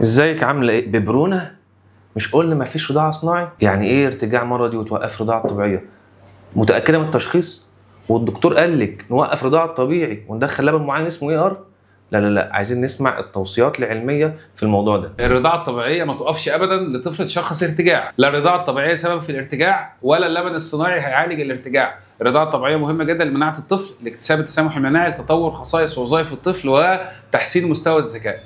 ازيك عامله ايه؟ ببرونه؟ مش قلنا مفيش رضاعه صناعي؟ يعني ايه ارتجاع مرضي وتوقف رضاعه طبيعية؟ متاكدة من التشخيص؟ والدكتور قال لك نوقف رضاعه طبيعي وندخل لبن معين اسمه ايه ار؟ لا لا لا، عايزين نسمع التوصيات العلمية في الموضوع ده. الرضاعة الطبيعية ما توقفش ابدا لطفل تشخص ارتجاع، لا الرضاعة الطبيعية سبب في الارتجاع ولا اللبن الصناعي هيعالج الارتجاع. الرضاعة الطبيعية مهمة جدا لمناعه الطفل، لاكتساب التسامح المناعي، لتطور خصائص ووظائف الطفل وتحسين مستوى الذكاء.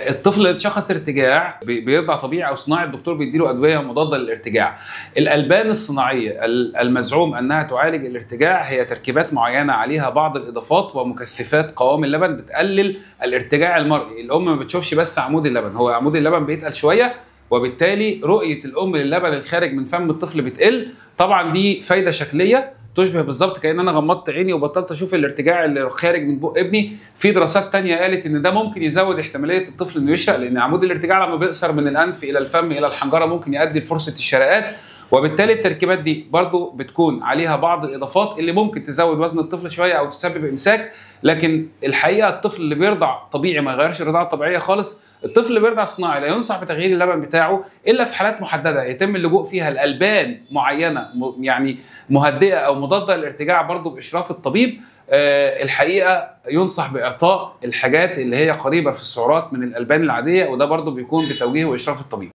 الطفل اللي اتشخص ارتجاع بيرضع طبيعي او صناعي، الدكتور بيديله ادوية مضادة للارتجاع. الالبان الصناعية المزعوم انها تعالج الارتجاع هي تركيبات معينة عليها بعض الاضافات ومكثفات قوام اللبن بتقلل الارتجاع المرئي. الام ما بتشوفش بس عمود اللبن، هو عمود اللبن بيتقل شوية، وبالتالي رؤية الام للبن الخارج من فم الطفل بتقل. طبعا دي فايده شكلية تشبه بالظبط كأن انا غمضت عيني وبطلت اشوف الارتجاع اللي خارج من بق ابني. في دراسات تانية قالت ان ده ممكن يزود احتمالية الطفل انه يشرق، لان عمود الارتجاع لما بيقصر من الانف الى الفم الى الحنجرة ممكن يؤدي لفرصه الشرقات، وبالتالي التركيبات دي برضو بتكون عليها بعض الاضافات اللي ممكن تزود وزن الطفل شوية او تسبب امساك. لكن الحقيقة الطفل اللي بيرضع طبيعي ما يغيرش الرضاعة الطبيعية خالص. الطفل اللي بيرضع صناعي لا ينصح بتغيير اللبن بتاعه الا في حالات محددة يتم اللجوء فيها لالبان معينة يعني مهدئه او مضادة للارتجاع برضو باشراف الطبيب. الحقيقة ينصح باعطاء الحاجات اللي هي قريبه في السعرات من الالبان العادية، وده برضو بيكون بتوجيه واشراف الطبيب.